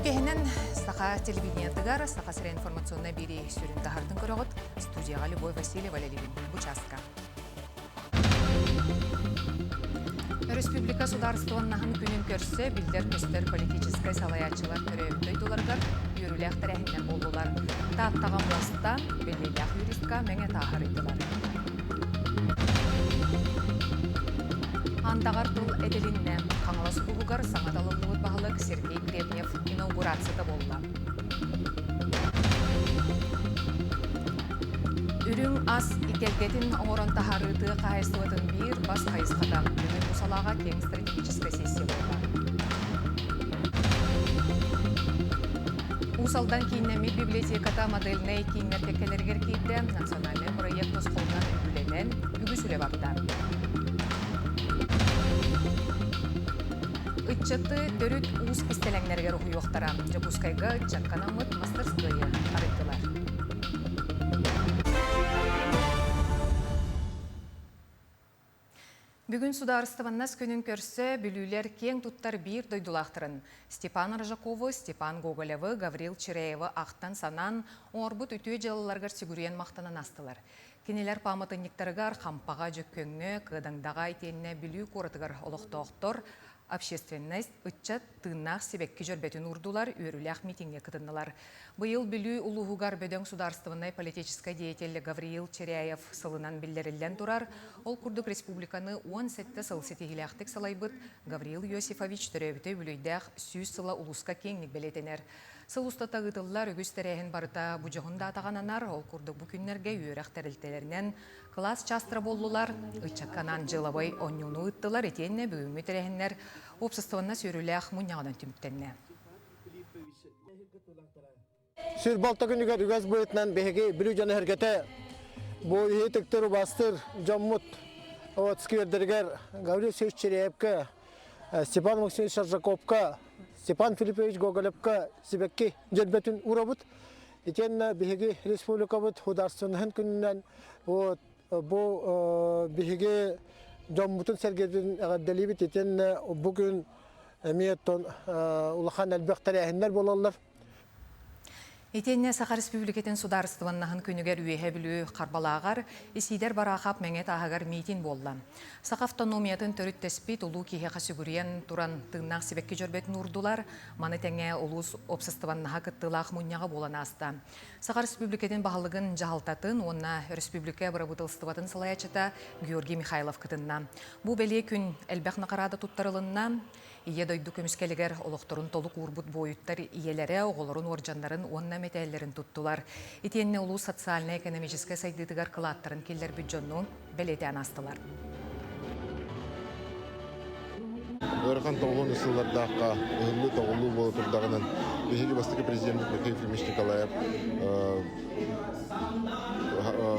Үгэһинэн Саха телевидениетыгар Саха сирэ информационнай биэрии сүрүн таһартын көрөҕүт. Студияҕа Любовь Васильева үлэлиибин. Бу чааска. Республика судаарыстыбаннаһын күнүн көрсө биллэр-көстөр политическай салайааччылар төрөөбүт дойдуларыгар үөрүүлээх тэрээһиннэр буоллулар. Тааттаҕа муоста, биллиилээх юристка мэҥэ тааһы арыйдылар. Андаҕар тыл этилиннэ. Хаҥалас улууһугар саҥа талыллыбыт баһылык Сергей Гребнев инаугурацията буолла. Үрүҥ ас итэлгэтин оҥорон таһаарыы тыа хаһаайыстыбатын биир бас хайысхата. Бүгүн бу салааҕа киэҥ стратегическай сессия буолла. Уус Алдан кииннэммит библиотеката модельнай кииннэр кэккэлэригэр киирдэ. Национальнай проект тосхолунан үбүлэнэн үгүс үлэ барда. Ыччаты төрүт уус кистэлэҥнэригэр уһуйуохтара. Дьокуускайга ыччакка анаммыт мастарыскыайы арыйдылар. Бүгүн судаарыстыбаннас күнүн көрсө бүлүүлэр киэҥ туттар биир дойдулаахтарын Степан Рожакову, Степан Гоголевы, Гаврил Чиряевы ахтан-санаан, оҥорбут үтүө дьыалаларыгар сүгүрүйэн махтанан астылар. Кинилэр пааматынньыктарыгар Хампаҕа, Дьөккөҥҥө, Кыадаҥдаҕа итиэннэ Бүлүү куоратыгар олохтоохтор общественность, ыччат тыыннаах сибэкки дьөрбөтүн уурдулар, үөрүүлээх митиҥҥэ кытыннылар. Быйыл Бүлүү улууһугар бөдөҥ судаарыстыбаннай политическай деятель Гавриил Чиряев сылынан биллэриллэн турар. Ол курдук республиканы 17 сыл ситиһиилээхтик салайбыт Гавриил Иосифович төрөөбүтэ үбүлүөйдээх 100 сыла улууска киэҥник бэлиэтэнэр. Сыл устата ыытыллар үгүс тэрээһин барыта бу дьоһун даатаҕа ананар. Ол курдук бу күннэргэ үөрэх тэрилтэлэринэн кылаас чаастара буоллулар, ыччакка анаан дьыалабыай оонньууну ыыттылар итиэннэ бүгүҥҥү тэрээһиннэр уопсастыбаннас үөрүүлээх мунньаҕынан түмүктэннэ. Сүр балта күнүгэр үгэс быһыытынан биһиги Бүлүү дьоно эргэтэ бу иһи убастыр дьоммут вот сквердэригэр Гаврил Алексеевич Череевка, Степан Максимович Шаржаковка, Степан Филиппович Гоголевка сибэкки дьөлбөтүн уурабыт. Итиэннэ биһиги республикабыт художественныһын күнүнэн вот бу биһиги дьоммутун сэргэтин эҕэрдэлиибит итиэннэ бу күн эмиэ улахан элбэх тэрээһиннэр буолаллар. Итиэннэ Саха Республикатын судаарыстыбаннаһын күнүгэр Үөһэ Бүлүү Харбалааҕар Исиидэр Бараахап Мэҥэ тааһыгар миитин буолла. Саха автономиятын төрүттэспит улуу киһиэхэ сүгүрүйэн туран тыыннаах сибэкки дьөрбөтүн уурдулар. Маны тэҥэ улуус уопсастыбаннаһа кыттыылаах мунньаҕа буолан ааста. Саха Республикатын баһылыгын дьаһалтатын уонна өрөспүүбүлүкэ бырабыыталыстыбатын салайааччыта Георгий Михайлов кытынна. Бу бэлиэ күн элбэх наҕараада туттарылынна. Ийэ дойду көмүскэлигэр олохторун толук уурбут буойуттар ийэлэрэ оҕолорун уордьаннарын уонна мэтээллэрин туттулар. Итиэннэ улуус социальнай-экономическай сайдыытыгар кылааттарын киллэрбит дьону бэлиэтээн аастылар. Ыарахан тоҕуһун сыллардаахха ыһыллыы-тоҕуллуу буола турдаҕынан биһиги бастакы президеммит Михаил Ефимович Николаев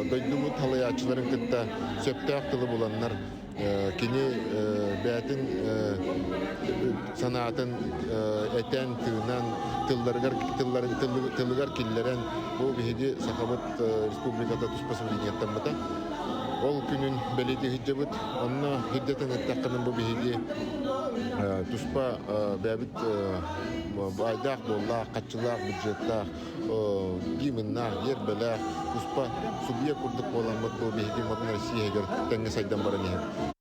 дойдубут халайааччыларын кытта сөптөөх тылы буланнар Кини бэйэтин санаатын этэн, тыынан, тылларыгар тылыгар киллэрэн, бу биһиги Сахабыт Республиката туспа суверенитеттаммыта. Ол күнүн бэлиэтии сылдьабыт. Онно сирдэтэн эттэххинэ бу биһиги туспа бэйэбит баайдаах, дуоллаах, хаччылаах, бюджеттаах гимннаах, гербэлээх, туспа субъект курдук буоламмыт бу биһиги модун Россия иһигэр тэҥҥэ сайдан баран иһэр.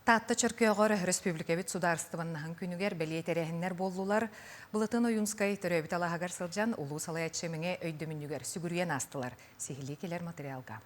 Таатта Чөркөөҕөр өрөспүүбүлүкэбит судаарыстыбаннаһын күнүгэр бэлиэ тэрээһиннэр буоллулар. Былытын Ойуунскай төрөөбүт алааһыгар сылдьан улуу салайааччы Мэҥэ өйдөбүнньүгэр сүгүрүйэн аастылар. Сиһилии кэлэр материалга.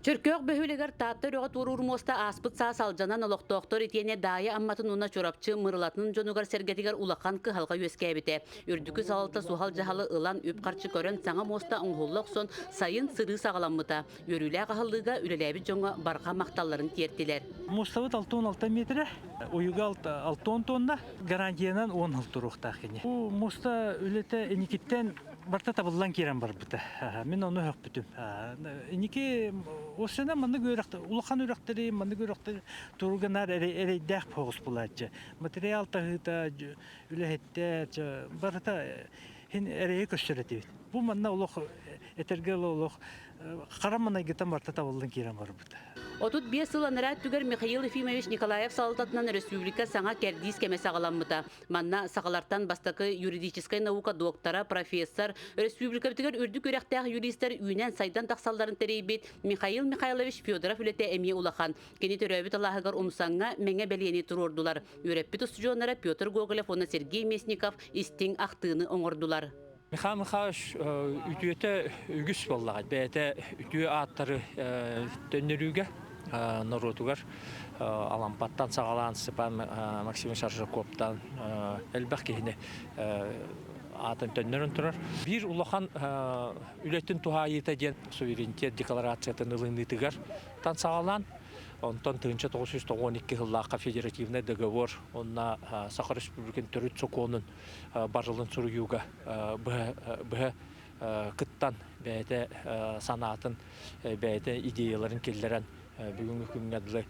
Чөркөөх бөһүөлэгэр Таатта үрэҕи туоруур муоста ааспыт саас алдьанан олохтоохтор итиэннэ Даайа Амматын уонна Чурапчы Мырылатын дьонугар-сэргэтигэр улахан кыһалҕа үөскээбитэ. Үрдүкү салалта суһал дьаһалы ылан үп-харчы көрөн саҥа муоста оҥоһулла охсон сайын сырыы саҕаламмыта. Үөрүүлээх аһыллыыга үлэлээбит дьоҥҥо барҕа махталларын тиэртилэр. Муостабыт 66 метрэ, уйуга 60 тонна, гарантиянан 10 сыл туруохтаах кини. Бу муоста үлэтэ инникиттэн барыта табыллан киирэн барбыта. Мин ону сөхпүтүм. Инники осена маннык үөрэх улахан үрэхтэри маннык үрэхтэри туруганаар эрэйдээх соҕус булааччы. Материал таһыыта, үлэһиттэр, барыта. Хин эрэйи көрсөр этибит. Бу манна олох этэргэ олох хара манайгытан барта табыллан киирэн барбыт. 35 сыл анараа өттүгэр Михаил Ефимович Николаев салалтатынан республика саҥа кэрдиис кэмэ саҕаламмыта. Манна сахалартан бастакы юридическай наука доктора, профессор, республикабытыгар үрдүк үөрэхтээх юристар үүнэн-сайдан тахсалларын тэрийбит Михаил Михайлович Федоров үлэтэ эмиэ улахан. Кини төрөөбүт алааһыгар Умсаҥҥа мэҥэ бэлиэни туруордулар. Үөрэппит устудьуоннара Петр Гоголев уонна Сергей Местников истиҥ ахтыыны оҥордулар. Михаил Михайлович үтүөтэ үгүс буоллаҕа. Бэйэтэ үтүө ааттары төннөрүүгэ норуотугар Алампаттан саҕалаан Степан Максимович Аржаковтан элбэх киһини аатын төннөрөн турар. Биир улахан үлэтин туһаайыыта диэн суверенитет декларациятын ылыныытыгар тан саҕалаан Онтон 1992 сыллаахха федеративный договор уонна Саха Республикатын төрүт сокуонун барылын суруйууга быһа кыттан бэйэтэ санаатын, бэйэтэ идеяларын киллэрэн бүгүҥҥү күҥҥэ дылы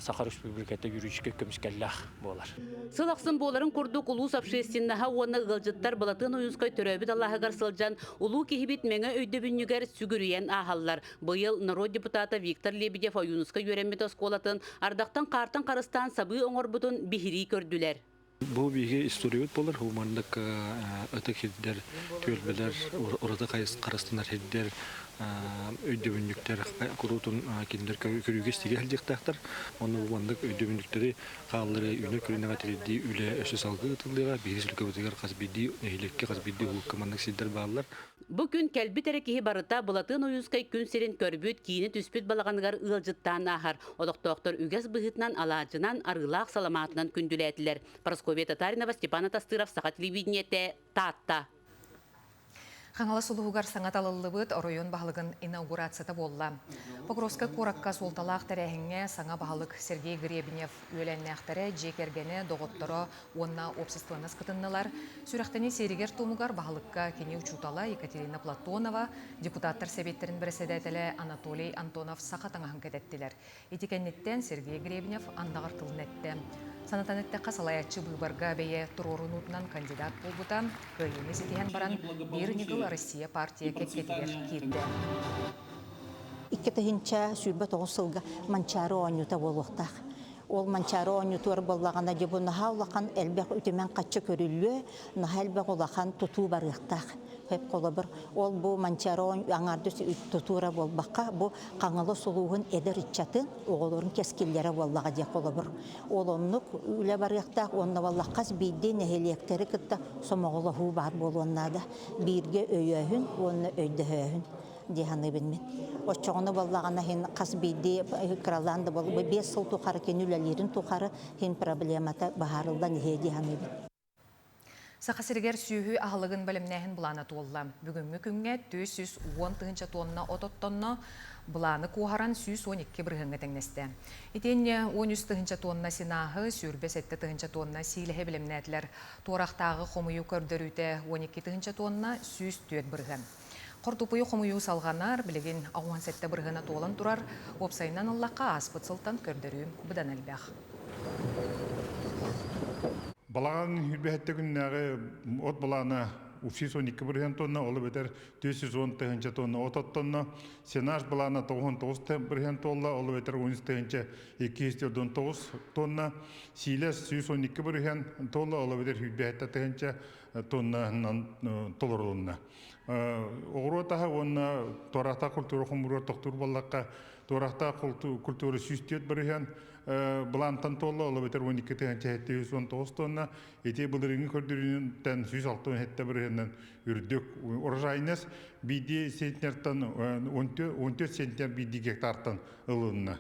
Саха Республиката юридическай көмүскэллээх буолар. Сыл ахсын буоларын курдук улуус общественноһа уонна ыалдьыттар Былатыан Ойуунскай төрөөбүт алааһыгар сылдьан улуу киһибит мэҥэ өйдөбүнньүгэр сүгүрүйэн ааһаллар. Быйыл норуот депутата Виктор Лебедев Ойуунускай үөрэммит оскуолатын ардахтан-хаартан харыстаан сабыы оҥорбутун биһирии көрдүлэр. Бу биһиги историябыт буолар, маннык ытык сирдэр, түөлбэлэр, ураты харыстанар сирдэр, өйдөбүнньүктэр куруутун кинилэр көрүүгэ истигэ сылдьыахтаахтар. Онно бу маннык өйдөбүнньүктэри хаалларыы үүнэр көлүөнэҕэ тириэрдии үлэ өссө салгыы ыытыллыаҕа. Биһиги республикабытыгар хас биирдии нэһилиэккэ, хас биирдии улууска маннык сирдэр бааллар. Бу күн кэлбит эрэ киһи барыта Былатыан Ойуунскай күн сирин көрбүт, киинэ түспүт балаҕаныгар ыалдьыттаан ааһар. Олохтоохтор үгэс быһыытынан алаадьынан, арыылаах саламаатынан күндүлээтилэр. Прасковья Татаринова, Степан Атастыров, Саха телевидениетэ, Таатта. Хаҥалас улууһугар саҥа талыллыбыт оройуон баһылыгын инаугурацията буолла. Покровскай куоракка суолталаах тэрээһиҥҥэ саҥа баһылык Сергей Гребнев үөлээннээхтэрэ, дьиэ кэргэнэ, доҕотторо уонна уопсастыбаннас кытыннылар. Сүрэхтэнии сиэригэр-туомугар баһылыкка кини учуутала Екатерина Платонова, депутаттар сэбиэттэрин бэрэссэдээтэлэ Анатолий Антонов саха таҥаһын кэтэттилэр. Ити кэнниттэн Сергей Гребнев андаҕар тылын эттэ. Санатан эттэххэ, салайааччы быыбарга бэйэ туруорунуутунан кандидат буолбута, кыайыыны ситиһэн баран, Биир ньыгыл Россия партия кэккэтигэр киирдэ. 2029 сылга Манчаары оонньуута буолуохтаах. Ол Манчаары оонньуутугар буоллаҕына, дьэ бу наһаа улахан элбэх үтүмэн хаччы көрүллүө, наһаа элбэх улахан тутуу барыахтаах. Хөп холобур, ол бу Манчаары аҥаардас тутуура буолбакка, бу Хаҥалас улууһун эдэр ыччатын, оҕолорун кэскиллэрэ буоллаҕа диэх холобур. Ол оннук үлэ барыахтаах уонна буолла хас биирдии нэһилиэктэри кытта сомоҕолоһуу баар буолуон наада. Бииргэ өйөөһүн уонна өйдөһөөһүн. дии саныыбын мин. Оччоҕуна буоллаҕына иһин хас биирдии кыралаан да буолла 5 сыл тухары кини үлэлиирин тухары иһин проблемата быһаарыллан иһиэ дии саныыбын. Саха сиригэр сүөһү аһылыгын бэлэмнээһин былаана туолла. Бүгүҥҥү күҥҥэ 410 тыһыынча тонна от оттонно, былааны куоһаран 112 бырыһыаҥҥа тэҥнэстэ. Итиэннэ 13 тыһыынча тонна сенааһы, 27 тыһыынча тонна сиилэһи бэлэмнээтилэр. Туорахтааҕы хомуйуу көрдөрүүтэ 12 тыһыынча тонна 104 бырыһыан. Хортуоппуйу хомуйуу салҕанар, билигин 67 бырыһыана туолан турар, уопсайынан ыллахха ааспыт сылтан көрдөрүү быдан элбэх. Балаҕан үрбэһэттэ күннээҕи от былаана 312 бырыһыан тонна, ол эбэтэр 410 тыһыынча тонна от оттонно. Сенаж былаана 99 бырыһыан туолла, ол эбэтэр 13 тыһыынча 249 тонна. Сиилэс 112 бырыһыан туолла, ол эбэтэр 107 тыһыынча тоннанан толорулунна. Оҕуруот аһа уонна туорахтаах культура хомууругар тохтуур буоллахха, туорахтаах культура 104 бырыһыан былаантан туолла, ол эбэтэр 12 тыһыынча 719 тонна. Ити былырыыҥҥы көрдөрүүнүттэн 167 бырыһыанынан үрдүк. Урожайность биирдии центнертан 14 центнер биирдии гектартан ылынна.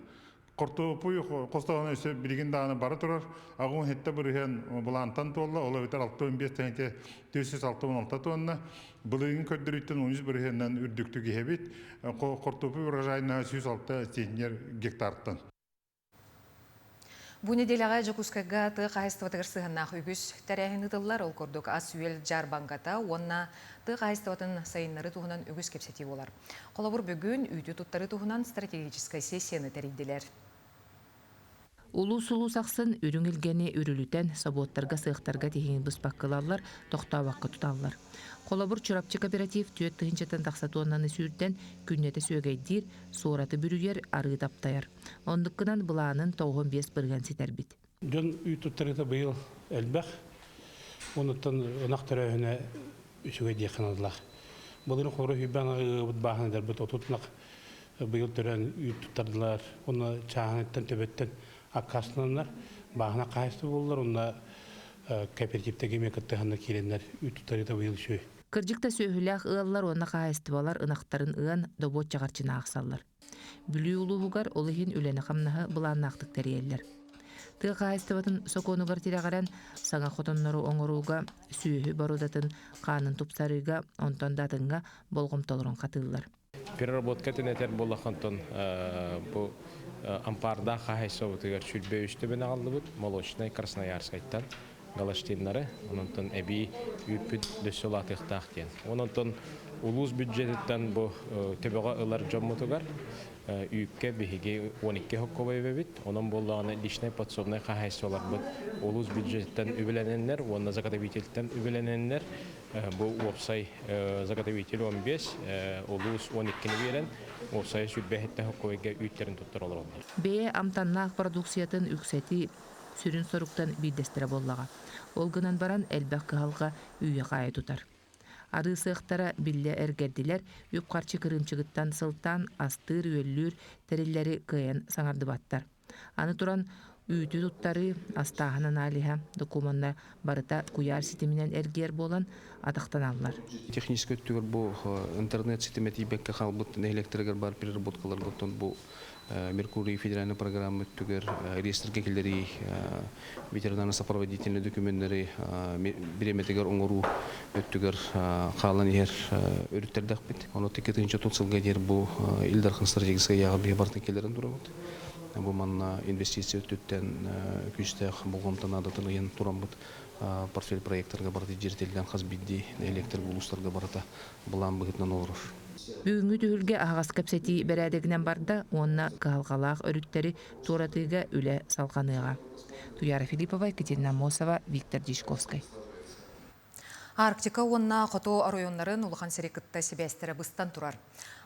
Хортуоппуй хостооһуна өссө билигин даҕаны бара турар. 87 бырыһыан былаантан туолла, ол эбэтэр 65 тыһыынча 466 тонна. Былырыын көрдөрүүттэн 13 бырыһыанынан үрдүктүк иһэбит. Хортуоппуй урожайнаһа 106 центнер гектартан. Бу нэдиэлэҕэ Дьокуускайга тыа хаһаайыстыбатыгар сыһыаннаах үгүс тэрээһин ыытыллар. Ол курдук ас-үөл дьаарбаҥката уонна тыа хаһаайыстыбатын сайыннарыы туһунан үгүс кэпсэтии буолар. Холобур, бүгүн үүтү туттарыы туһунан стратегическай сессияны тэрийдилэр. Улуус-улуус ахсын үрүҥ илгэни үрүлүтэн, собуоттарга, сыахтарга тиһигин быспакка ылаллар, тохтообокко туталлар. Холобур, Чурапчы кооператив 4 тыһыынчаттан тахса туоннаны сүүрдэн, күннэтэ сүөгэйдиир, суораты бүрүйэр, арыы таптайар. Оннук гынан былаанын 95% ситэрбит. Дьон үүт туттарыыта быйыл элбэх. Онуттан ынах төрөөһүнэ үчүгэй диэххэ наадалаах. Былырыын хоро сүүрбэ ынаҕы ыабыт бааһынайдарбыт 30 ынах быйыл төрөөн үүт туттардылар. Онно чааһыныттан төбөттөн аккаастананнар бааһына хаһаайыстыба буоллар, онно кооперативтэргэ эмиэ кыттыһаннар киирэннэр үүт туттарыыта быйыл үчүгэй. Кырдьык да сүөһүлээх ыаллар уонна хаһаайыстыбалар ынахтарын ыан добуочча харчыны аахсаллар. Бүлүү улууһугар ол иһин үлэни-хамнаһы былааннаахтык тэрийэллэр. Тыа хаһаайыстыбатын сокуонугар тирэҕирэн, саҥа хотоннору оҥорууга, сүөһү боруодатын хаанын тупсарыыга, онтон да атыҥҥа болҕомтолорун хатыыллар. Переработка тэнэтэр буоллаххантан бу ампаардаах хаһаайыстыбабытыгар 23 төбөнү аҕаллыбыт молочнай Красноярскайтан галаштиннары, ононтон эбии үүппүт дөссө улаатыахтаах диэн. Ононтон улуус бюджетыттан бу төбөҕө ылар дьоммутугар үүккэ биһиги 12 хоккобой эбэбит. Онон буоллаҕына личнай подсобнай хаһаайыстыбаларбыт улуус бюджетыттан үбүлэнэннэр уонна заготовительтан үбүлэнэннэр бу уопсай заготовитель 15, улуус 12-ни биэрэн уопсай 27 хоккобойга үүттэрин туттара олороллор. Бэйэ амтаннаах продукциятын үксэтии сүрүн соруктан биирдэстэрэ буоллаҕа. Ол гынан баран элбэх кыһалҕа үүйэ-хаайа тутар. Арыы сыахтара биллэ эргэрдилэр, үп-харчы кырыымчыгыттан сылтаан астыыр-үөллүүр тэриллэри кыайан саҥардыбаттар. Аны туран, үүтү туттарыы, астааһын аналиһа, докумуонна барыта куйаар ситиминэн эргийэр буолан атахтаналлар. Техническэй өттүгэр бу интернет ситимэ тиийбэккэ хаалбыт нэһилиэктэригэр баар переработкаларга оттон бу Меркурий федеральный программа өттүгэр реестргэ киллэрии, ветеринарно-сопроводительный докуменнары бириэмэтигэр оҥоруу өттүгэр хаалан иһэр өрүттэрдэхпит. Ону 2030 сылга диэр бу Ил Дархан стратегическай ыйааҕа биһи барытын киллэрэн турабыт. Бу манна инвестиция өттүттэн күүстээх болҕомто наадатын ыйан тураммыт портфель проектарга барыта дьиэрэтиллэн хас биирдии нэһилиэктэргэ улуустарга барыта былаан быһыытынан олорор. Бүгүҥҥү түһүлгэ аһаҕас кэпсэтии бэрээдэгинэн барда уонна кыһалҕалаах өрүттэри туоратыыга үлэ салҕаныаҕа. Туяра Филиппова, Екатерина Аммосова, Виктор Дьячковскай. Арктика уонна хоту оройуоннарын улахан сири кытта сибээстэрэ быстан турар.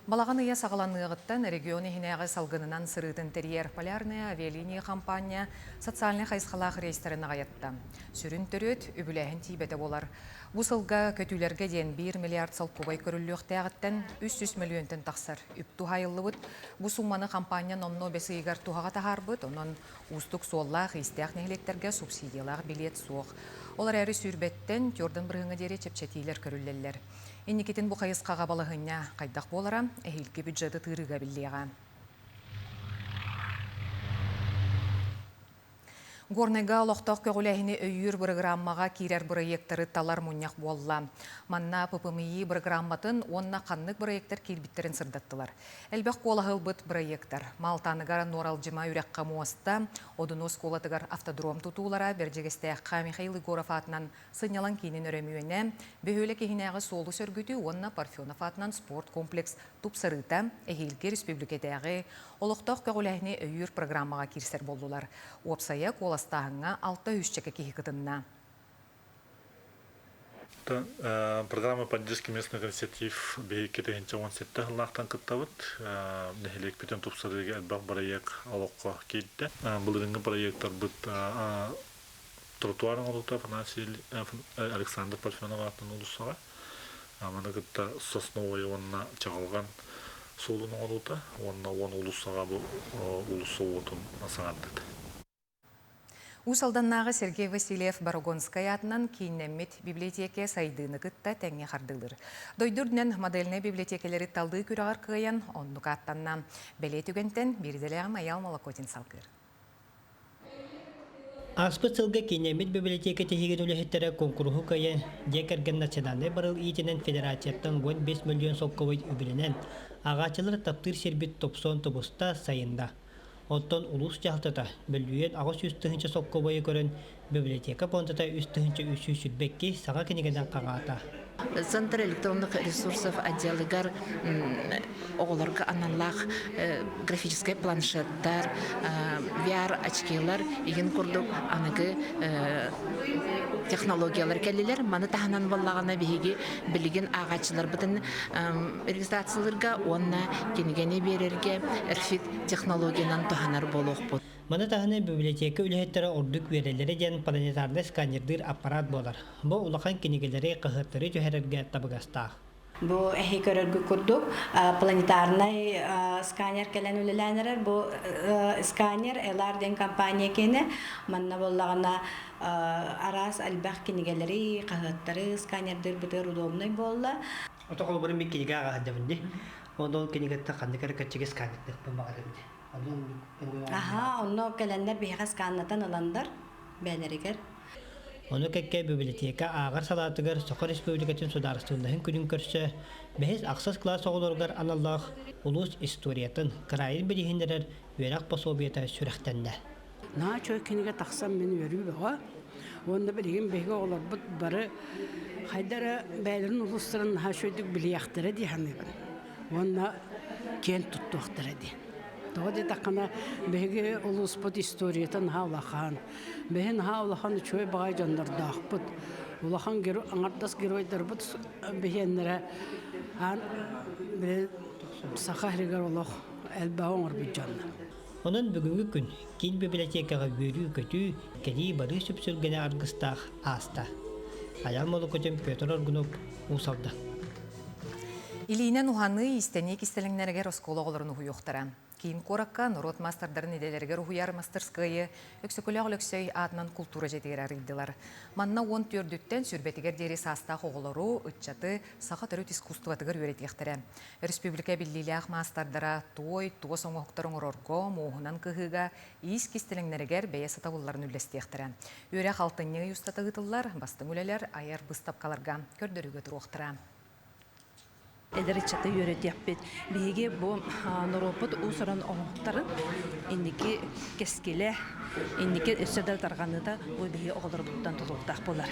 Балаҕан ыйа саҕаланыаҕыттан регион иһинээҕи салгынынан сырыытын тэрийэр Полярная авиалиния хампаанньа социальнай хайысхалаах рейстэрин аҕыйатта. Сүрүн төрүөт үбүлээһин тиийбэтэ буолар. Бу сылга көтүүлэргэ диэн 1 миллиард солкуобай көрүллүөхтээҕиттэн 300 мөлүйүөнтэн тахсар үп туһаайыллыбыт. Бу сууманы хампаанньа номнуо бэс ыйыгар туһаҕа таһаарбыт, онон уустук суоллаах-иистээх нэһилиэктэргэ субсидиялаах билиэт суох. Ол эрээри сүүрбэттэн түөртэн бырыһыаҥҥа диэри чэпчэтиилэр көрүллэллэр. Инникитин бу хайысхаҕа балаһыанньа хайдах буолара эһиилги бюджеты тыырыыга биллиэҕэ. Горнайга олохтоох көҕүлээһини өйүүр бырагырааммаҕа киирэр бырайыактары талар мунньах буолла. Манна ППМИ бырагыраамматын уонна ханнык бырайыактар киирбиттэрин сырдаттылар. Элбэх куолаһы ылбыт бырайыактар. Маалтааныгар Нуоралдьыма үрэххэ муоста, Одуну оскуолатыгар автодром тутуулара, Бэрдьигэстээххэ Михаил Егоров аатынан сынньалаҥ киинин өрөмүөнэ, бөһүөлэк иһинээҕи суолу сөргүтүү уонна Парфенов аатынан спорт комплекс тупсарыыта эһиилги республикатааҕы олохтоох көҕүлээһини өйүүр программаҕа киирсэр буоллулар. Уопсайа куоластааһыҥҥа 600 киһи кытынна. Программа поддержки местных инициатив биһикки 2017 сыллаахтан кыттабыт. Нэһилиэкпитин тупсарыыга элбэх бырайыак олоххо киирдэ. Былырыыҥҥы бырайыактарбыт тротуар оҥорута Афанасий Александр Парфенов аатынан уулуссаҕа. Маны кытта Сосновая уонна Чаҕылҕан суолун оҥоруута уонна уон уулуссаҕа бу уулусса уотун саҥардыта. Уус Алданнааҕы Сергей Васильев Борогонскай аатынан кииннэммит библиотека сайдыыны кытта тэҥҥэ хардыылыыр. Дойду үрдүнэн модельнай библиотекэлэри талыы күрэҕэр кыайан оннук ааттанна. Бэлиэ түгэнтэн биирдэлээх Майал Молокотин салгыыр. Ааспыт сылга кииннэммит библиотека тиһигин үлэһиттэрэ куонкуруһу кыайан, дьиэ кэргэн национальнай барыл иитинэн федерацияттан 15 мөлүйүөн солкуобай үбүлэнэн, ааҕааччылар таптыыр сирбит тупсон тубуста, сайынна. Оттон улуус дьаһалтата мөлүйүөн 800 тыһыынча солкуобайы көрөн, библиотека пуондата 3 322 саҥа кинигэнэн хаҥаата. Центр электронных ресурсов отделыгар оҕолорго аналлаах графическай планшеттар, VR очкилар игин курдук аныгы технологиялар кэллилэр. Маны таһынан буоллаҕына биһиги билигин ааҕааччыларбытын регистрациялыырга уонна кинигэни биэрэргэ РФИД технологиянан туһанар буолуохпут. Маны таһынан библиотека үлэһиттэрэ ордук үөрэллэрэ диэн планетарнай сканердыыр аппарат буолар. Бу улахан кинигэлэри, хаһыаттары түһэрэргэ табыгастаах. Бу эһи көрөргүт курдук планетарнай сканер кэлэн үлэлээн эрэр. Бу сканер LR диэн компания киэнэ. Манна буоллаҕына араас элбэх кинигэлэри, хаһыаттары сканердыырбытыгар удобнай буолла. Ото холобурун мин кинигэ ааҕа сылдьабын дии. Онон кинигэттэн ханнык эрэ кэрчиги сканердыахпын баҕарабын дии. Аха, онно кэлэннэр биһиэхэ сканнатан ыланнар бэйэлэригэр. Ону кэккэ библиотека ааҕар салаатыгар Саха Республикатын судаарыстыбаннаһын күнүн көрсө бэһис ахсыс кылаас оҕолоругар аналлаах улуус историятын, кыраайын билиһиннэрэр үөрэх пособиета сүрэхтэннэ. Наһаа үчүгэй кинигэ тахсан мин үөрүү бөҕө. Уонна билигин биһиги оҕолорбут бары хайда эрэ бэйэлэрин улуустарын наһаа үчүгэйдик билиэхтэрэ дии саныыбын. Уонна киэн туттуохтара дии. Тоҕо диэтэххинэ, биһиги улууспут историята наһаа улахан. Биһи наһаа улахан үчүгэй баҕайы дьоннордоохпут. Улахан аҥардас геройдарбыт биһиэннэрэ аан саха сиригэр олох элбэҕи оҥорбут дьоннор. Онон бүгүҥҥү күн киин библиотекаҕа үөрүү-көтүү, кэлии-барыы сүпсүлгэнэ аргыстаах ааста. Айаал Молокутин, Петр Аргунов, Уус Алдан. Илиинэн уһаныы, иистэнии кистэлэҥнэригэр оскуола оҕолорун уһуйуохтара. Киин куоракка норуот маастардарын идэлэригэр уһуйар мастарыскыайы Өксөкүлээх Өлөксөй аатынан култуура дьиэтигэр арыйдылар. Манна уон түөрдүттэн сүүрбэтигэр диэри саастаах оҕолору, ыччаты саха төрүт искусствотыгар үөрэтиэхтэрэ. Өрөспүүбүлүкэ биллиилээх маастардара туой, туос оҥоһуктары оҥорорго, муоһунан кыһыыга, иис кистэлэҥнэригэр бэйэ сатабылларын үллэстиэхтэрэ. Үөрэх алтынньы ый устата ыытыллар, бастыҥ үлэлэр айар быыстапкаларга көрдөрүүгэ туруохтара. Эдэр ыччаты үөрэтиэхпит. Биһиги бу норуоппут уус-уран оҥоһуктарын инники кэскилэ, инники өссө да тарҕаныыта бу биһиги оҕолорбутуттан тутулуктаах буолар.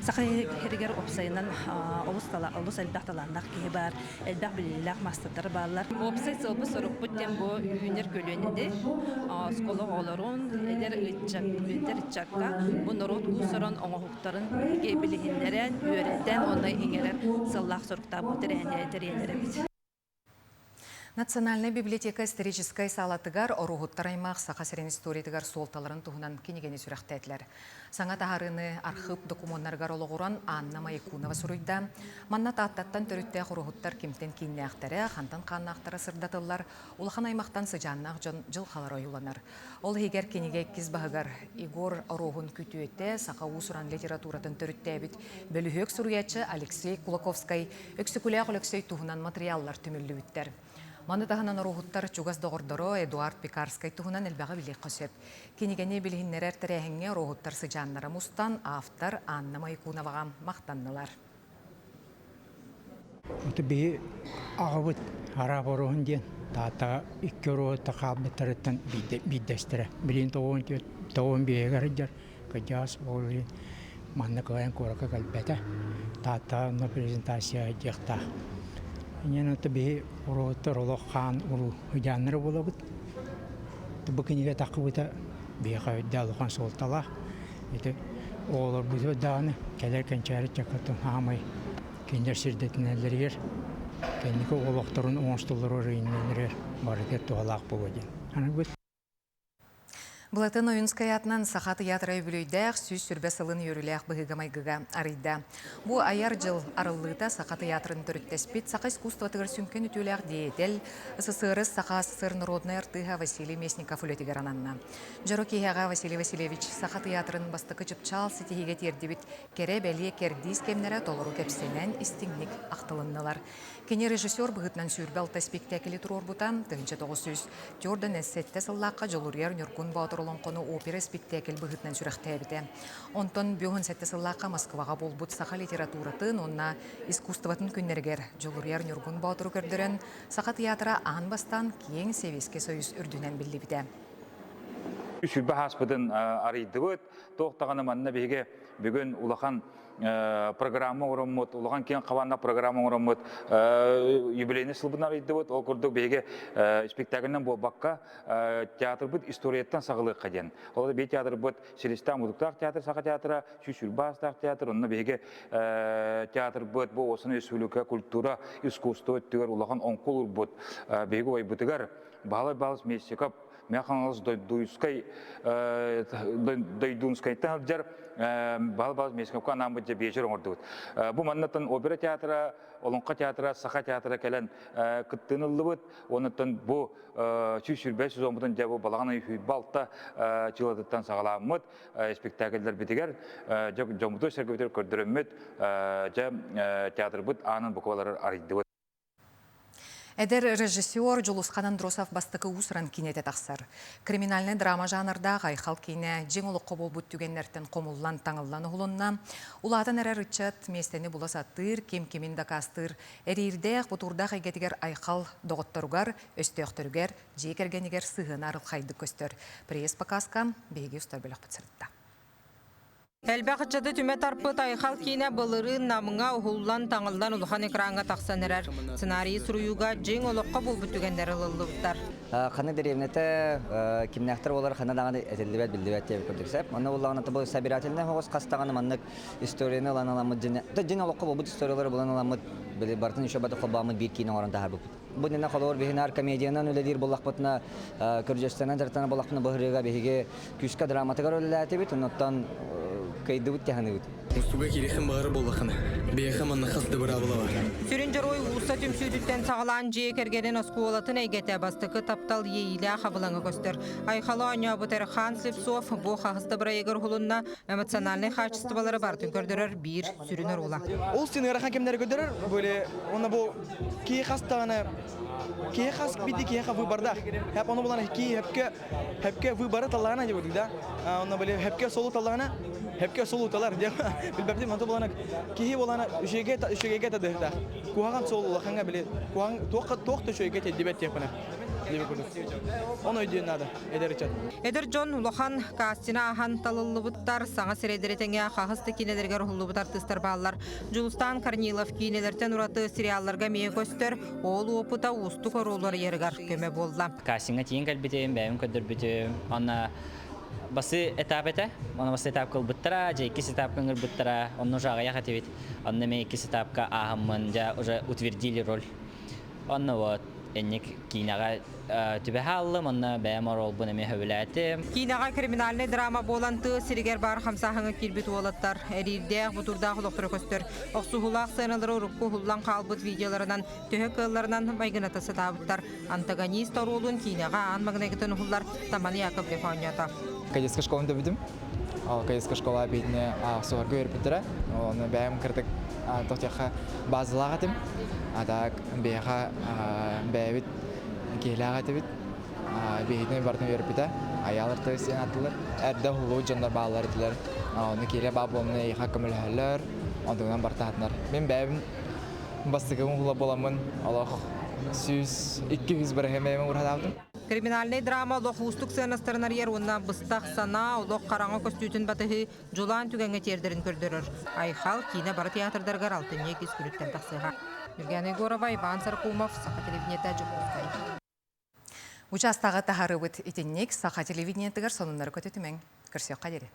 Саха сиригэр уопсайынан олус, олус элбэх талааннаах киһи баар, элбэх билиилээх маастардар бааллар. Уопсай сыалбыт-сорукпут диэн бу үүнэр көлүөнэни, оскуола оҕолорун, эдэр ыччат, эдэр ыччакка бу норуот уус-уран оҥоһуктарын билиһиннэрэн, үөрэтэн уонна иҥэрэр сыаллаах-соруктаах бу тэрээһини тэрийэн эрэбит. Национальнай библиотека историческай саалатыгар Оруоһуттар аймах Саха сирин историятыгар суолталарын туһунан кинигэни сүрэхтээтилэр. Саҥа таһаарыыны архыып докумуоннарыгар олоҕуран Анна Маякунова суруйда. Манна Тааттаттан төрүттээх уруһуттар кимтэн кииннээхтэрэ, хантан хааннаахтара сырдатыллар, улахан аймахтан сыдьааннаах дьон дьылҕалара ойууланар. Ол иһигэр кинигэ иккис баһыгар Егор Оруоһун күтүөтэ, саха уус-уран литературатын төрүттээбит бөлүһүөк суруйааччы Алексей Кулаковскай Өксөкүлээх Өлөксөй туһунан матырыйааллар түмүллүбүттэр. Маны таһынан оруоһуттар чугас доҕордоро Эдуард Пекарскай туһунан элбэҕи билиэххэ сөп. Кинигэни билиһиннэрэр тэрээһиҥҥэ оруоһуттар сыдьааннара мустан, автор Анна Майкуноваҕа махтаннылар. Ото биһи аҕабыт араап оруоһун диэн Тааттаҕа икки оруоһутта хаалбыттарыттан биирдэстэрэ. Билигин тоҕуон биэһигэр сылдьар кырдьаҕас ол иһин манна кыайан куоракка кэлбэтэ. Тааттаҕа онно презентация диэхтээх. Инньэ ото биһи уруоһуттар олох хаан уруу ыдьааннара буолабыт. Бу кинигэ таххыбыта биһиэхэ өйдөөх улахан суолталаах. Ити оҕолорбутугар даҕаны кэлэр кэнчээри ыччаккытын хаамай кинилэр сирдэтинэллэригэр, кэнники олохторун оҥостоллоругар ыйыннарар барытыгар туһалаах буолуо диэн. Аныгы Былатын Ойуунскай аатынан Саха тыйаатыра үбүлүөйдээх 120 сылын үөрүүлээх быһыыга-майгыга арыйда. Бу айар дьыл арыллыыта Саха тыйаатырын төрүттэспит саха искусствотыгар сүҥкэн үтүөлээх деятель, СССР Саха СССР народнай артыыһа Василий Местников үлэтигэр ананна. Дьоро киэһэҕэ Василий Васильевич Саха тыйаатырын бастакы чыпчаал ситиһиигэ тиэрдибит кэрэ-бэлиэ кэрдиис кэмнэрэ толору кэпсэнэн истиҥник ахтылыннылар. Кини режиссер быһыытынан 26 спектакли туруорбута, 1947 сыллаахха Дьулуруйар Ньургун Боотур олоҥхону опера спектакль быһыытынан сүрэхтээбитэ. Онтон 57 сыллаахха Москваҕа буолбут саха литературатын уонна искусствотын күннэригэр Дьулуруйар Ньургун Боотуру көрдөрөн, Саха театра аан бастаан киэҥ Сэбиэскэй Союз үрдүнэн биллибитэ. Сүрбэ ааспытын арыйдыбыт. Туох даҕаны манна биһиги бүгүн улахан. программа оҥороммут, улахан киэҥ хабааннаах программа оҥороммут юбилейный сылбытын арыйдыбыт. Ол курдук биһиги спектакльнан буолбакка театрбыт историяттан саҕалыахха диэн. Ол биир театрбыт Силистээх Мутуктаах театр, Саха театра, Сүүс театр, онно биһиги театрбыт бу Осын Республика культура, искусство өттүгэр улахан оҥкул урбут. Биһиги убайбытыгар Баһылай Баалыс Местиков Мэҥэ Хаҥалас Дойдуйскай Дойдунскайтан сылдьар Баһылай Баалыс Местиковка анааммыт дьэ биэчэр оҥордубут. Бу маннаттан опера театра, Олоҥхо театра, Саха театра кэлэн кыттыыны ыллыбыт. Онуттан бу 125 сезонбутун дьэ бу балаҕан ый 26 чыылатыттан саҕаламмыт спектакльлэрбитигэр дьоммуту сэргэбитигэр көрдөрөммүт дьэ театрбыт аанын буквалары арыйдыбыт. Эдэр режиссер Дьулусхан Андросов бастакы уус-уран киинэтэ тахсар. Криминальнай драма жанрдаах Айхал киинэ дьиҥ олоххо буолбут түгэннэртэн хомуллан, таҥыллан уһулунна. Улаатан эрэр ыччат миэстэни була сатыыр, ким-кимин дакаастыыр эриирдээх, бутуурдаах эйгэтигэр Айхал доҕотторугар, өстөөхтөрүгэр, дьиэ кэргэнигэр сыһыана арылхайдык көстөр. Пресс-показка биһиги устар бөлөхпүт сырытта. Элбэх ыччаты түмэ тарпыт Айхал киинэ былырыын Намҥа уһуллан, таҥыллан улахан экраҥҥа тахсан эрэр. Сценарийы суруйууга дьиҥ олоххо буолбут түгэннэр ылыллыбыттар. Ханна дэриэбинэтэ кимнээхтэр буолар ханна даҕаны этиллибэт, биллибэт диэбит курдук сөп. Онно буллаҕына бу собирательный оҕус хас даҕаны маннык историяны ылан ыламмыт дьиҥ дьиҥ олоххо буолбут историялары булан ыламмыт били барытын еще баты холбооммут биир киин оҥорон таһаарбыппыт. Бу иннинэ холобур биһинаар комедиянан үлэлиир буоллахпытына, көрдьөстөнөн дьарыктанар буоллахпытына быһырыыга биһиги күүскэ драматыгар үлэлээтибит, оннуттан кыайдыбыт тиһаныыбыт. Устуга кириэхин баҕара буоллахына, биһиэхэ манна хас да быраабыла бар. Сүрүн дьоруой уулусса түмсүүтүттэн саҕалаан дьиэ кэргэнин оскуолатын эйгэтэ бастакы таптал иэйиилээх абылаҥа көстөр. Айхалы оонньообут Эрхан Слепцов бу хаһыс да бырайыгар уһулунна, эмоциональнай хаачыстыбалары барытын көрдөрөр биир сүрүн оруола. Ол син ыарахан кэмнэри көрдөрөр, были онно бу киһи хас даҕаны киһи хас биирдии киһиэхэ выбордаах. Хэп ону булан киһи хэпкэ хэпкэ выборы таллаҕына диэбит да. Онно были хэпкэ солу таллаҕына хэпкэ солу талар диэн билбэптим онто булан киһи булана үчүгэйгэ үчүгэйгэ тадыһыта. Куһаҕан суол улахаҥҥа били куһаҕан туох туох да үчүгэйгэ тиэрдибэт диэхпинэ. Диэбит курдук. Ону өйдүөн наада эдэр ыччат. Эдэр дьон улахан кастины ааһан талыллыбыттар, саҥа сирэйдэри тэҥэ хаһыс да киинэлэригэр уһуллубут артыыстар бааллар. Дьулустаан Корнилов киинэлэртэн ураты сериалларга эмиэ көстөр, ол уопута уустук оруолу арыйарыгар көмө буолла. Кастиҥҥа тиийэн кэлбитим, бэйэм көрдөрбүтүм. Онно басы этап этэ. Онно басы этапка ылбыттара, дьэ иккис этапка ыҥырбыттара. Онно уже аҕыйах этибит. Онно эмиэ иккис этапка ааһаммын, дьэ уже утвердили роль. Онно вот инник киинэҕэ түбэһэ аллым, онно бэйэм оруолбун эмиэ сөбүлээтим. Киинэҕэ криминальнай драма буолан тыа сиригэр баар хамсааһыҥҥа киирбит уолаттар эриирдээх, бутуурдаах олохторо көстөр. Охсуһуулаах сыаналары урукку уһуллан хаалбыт видеоларынан төһө кыалларынан майгыната сатаабыттар. Антагонист оруолун киинэҕэ аан маҥнайгытын уһуллар Таман Яковлев оонньоото. Кадетскай школаны төбүтүм. Ол кадетскай школа биитине суһарга үөрпүттэрэ. Оны бэйэм кырдык тохтиахха базалаах этим. А так биһиэхэ бэйэбит киһилээх этибит. Биһигини барытын үөрпүтэ. Айаалар тыас диэн аттылар. Эрдэ уһулуу дьоннор бааллар этилэр. Ону киирэ баа буолумна эйиэхэ көмөлөһөллөр. Онтугунан бартаатынар. Мин бэйэбин бастакы уһула буоламмын олох 100-200 бырыһыан бэйэм уурхатаабытым. Криминальнай драма олох уустук сыаннастарын арыйар уонна быстах санаа олох хараҥа көстүүтүн батыһыы дьулаан түгэҥҥэ тиэрдэрин көрдөрөр. Айхал киинэ бары театрдарыгар алтынньы иккис күнүттэн тахсыаҕа. Нюргана Егорова, Иван Саркумов, Саха телевидениета, Дьокуускай. Учаастагы таһарыбыт итинник Саха телевидениетыгар сонуннары көтүтүмэҥ. Көрсүөххэ диэри.